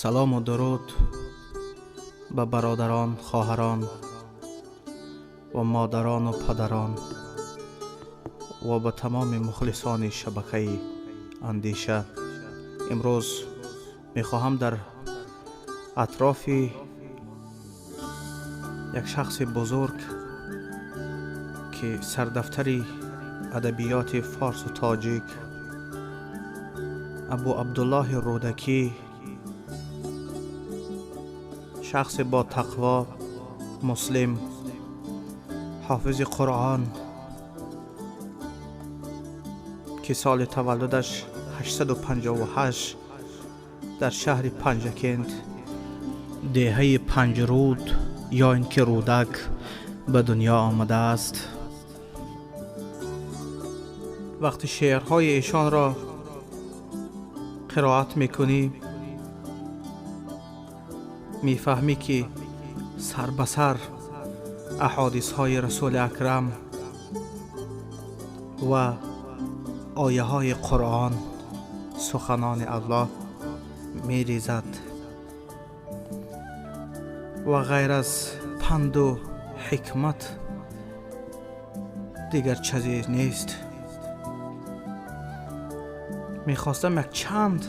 Салому дуруд ба бародарон, хоҳарон ва модарону падарон ва ба тамоми мухлисони шабакаи Андеша. Имрӯз мехоҳам дар атрофи як шахси бузург, ки сардафтари адабиёти форсу тоҷик, Абу Абдуллоҳи Рӯдакӣ, шахси бо тақво, муслим, ҳофизи Қуръон, ки соли таваллудаш 858 дар шаҳри Панҷакент, деҳаи Панҷруд ё ин ки Рӯдак ба дунё омадааст. Вақти шеърҳои эшонро қироат мекунӣ, мефаҳмӣ, ки сар ба сар аҳодисҳои Расули Акрам ва ояҳои Қуръон, суханони Аллоҳ мерезад ва ғайр аз панду ҳикмат дигар чизе нест. Мехостам як чанд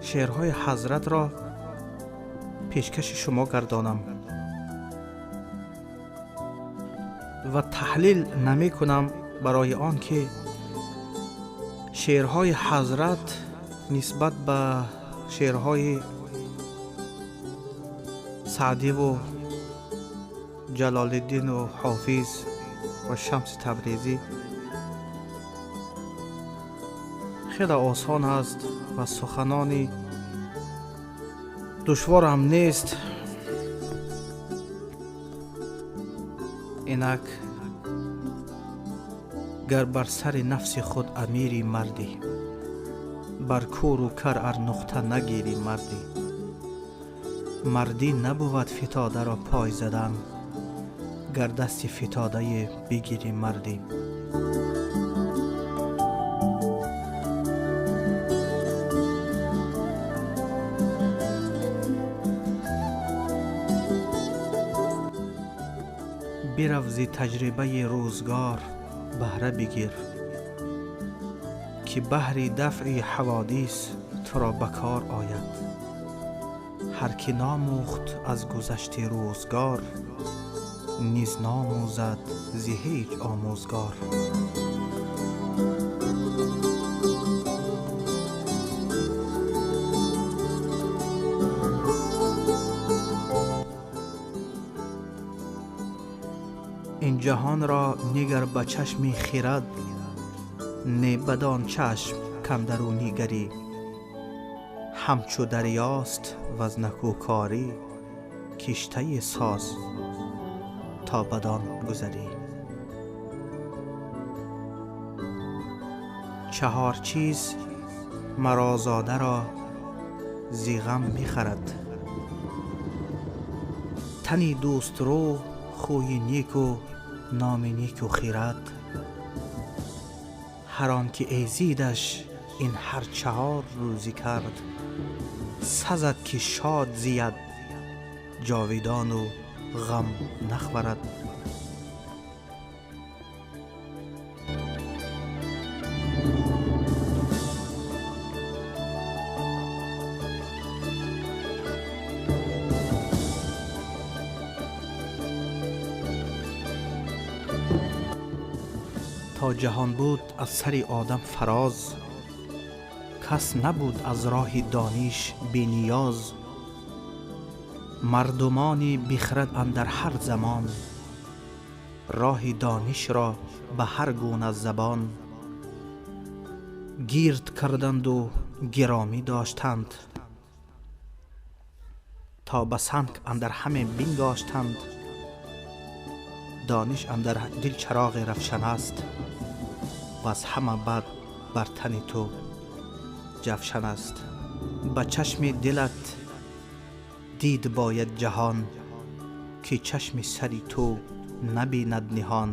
шеърҳои ҳазратро пешкаши шумо гардонам ва таҳлил намекунам, барои он ки шеърҳои ҳазрат нисбат ба шеърҳои Саъдиву Ҷалолиддину Ҳофиз ва Шамси Табрезӣ хеле осон аст ва суханони душвор ҳам нест. Инак гар бар сари нафси худ амири мардӣ, бар кӯру кар ар нуқта нагири мардӣ, мардӣ набувад фитодаро пой задан, гар дасти фитодае бигири мардӣ. Бирав зи таҷрибаи рӯзгор баҳра бигир, ки баҳри дафъи ҳаводис туро ба кор ояд. Ҳар ки номӯхт аз гузашти рӯзгор, низ номӯзад зи ҳеҷ омӯзгор. Ин ҷаҳонро нигар ба чашми хирад, не бадон чашм кандару нигарӣ. Ҳамчу дарёст ваз накӯкорӣ, киштае соз то бадон гузарӣ. Чаҳор чиз марозодаро зи ғам мехарад: тани дӯстрӯ, хӯи неку номи неку хирад. Ҳар он ки эзидаш ин ҳар чаҳор рӯзӣ кард, сазад ки шод зияд ҷовидону ғам нахварад. То ҷаҳон буд аз сари одам фароз, кас набуд аз роҳи дониш бениёз. Мардумони бихрад андар ҳар замон, роҳи донишро ба ҳар гуна забон гирд карданду гиромӣ доштанд, то ба санг андар ҳаме бингоштанд. Дониш андар дил чароғи равшан аст, ва аз ҳама бад бар тани ту ҷавшан аст. Ба чашми дилат дид бояд ҷаҳон, ки чашми сари ту набинад ниҳон.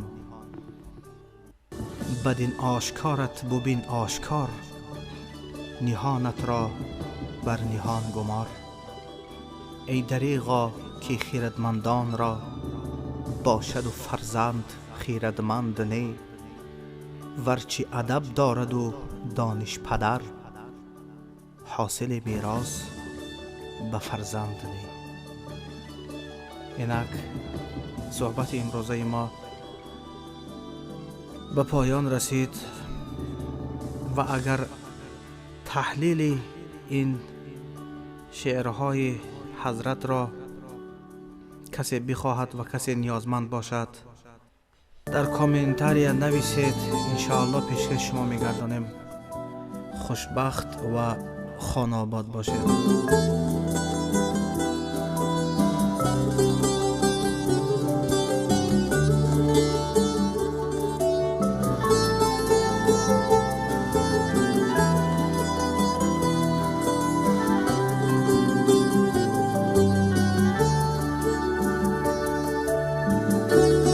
Бадин ошкорат бубин ошкор, ниҳонатро бар ниҳон гумор. Эй дареғо, ки хирадмандон ро бошад у фарзанд хирадманд не, варчи адаб дораду дониш падар, ҳосили мерос ба фарзанд не. Инак, суҳбати имрӯзаи мо ба поён расид ва агар таҳлили ин шеърҳои ҳазратро касе бихоҳад ва касе ниёзманд бошад, дар комментария нависед, иншоалло, пешкаши шумо мегардонем. Хушбахт ва хонаобод бошед.